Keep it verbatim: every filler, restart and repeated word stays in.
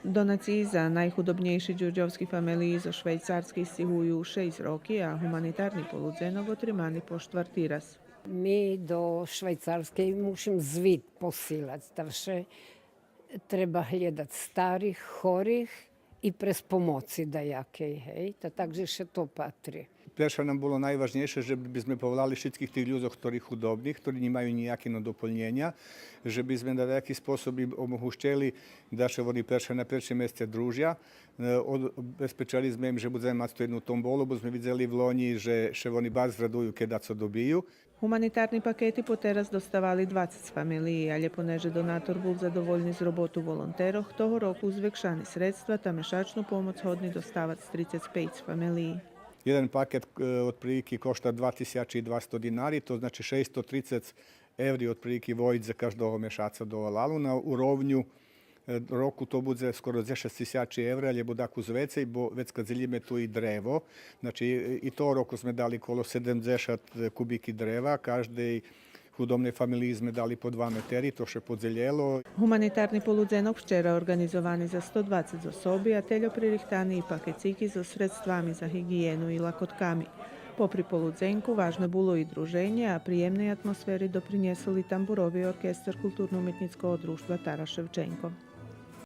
Донациї за найхудобнєйши дюрдьовски фамелиї зоз Швайцарскей сцигую шейсц роки, а гуманитарни полудзенок отримани по штварти раз. Ми до Швайцарскей мушим звит посилац, та вше треба глєдац старих, хорих и през помоци даякей, гей, та так же ше то патри. Перше нам було найважнєйше же би зме поволали шицких тих людзох хтори худобни, хтори нємаю нїяки но дополнєня, же би зме на даяки способ им омогущели да ше вони перше на першим месце дружя. Е, од-, обезпечели зме им же будземе мац ту єдну томболу, бо зме видзели влонї же ше вони барз радую кед дацо добию. Гуманитарни пакети потераз доставали двацец фамелиї, алє понеже донатор бул задовольни з роботу волонтерох, того року звекшани средства та мешачну помоц годни доставац трицец пейц фамелиї. Єден пакет, е, отприлики кошта два тисячи двасто динари, то значи шейсто трицец еври отприлики войдзе каждого мешаца до валалу. На уровню, е, року то будзе скоро дзешец тисячи евра, алє бо дакус вецей, бо вецка дзелїме ту и древо. Значи, и, и того року зме дали коло седемдзешат кубики древа, каждей худобней фамелиї зме дали по два метери, то ше подзелєло. Гуманитарни полудзенок вчера орґанизовани за сто двацец особи, а тельо пририхтани и пакецики зоз средствами за гиґиєну и лакотками. Попри полудзенку, важне було и друженє, а приємней атмосфери допринєсол и тамбурови оркестер Културно-уметнїцкого дружтва Тарас Шевченко.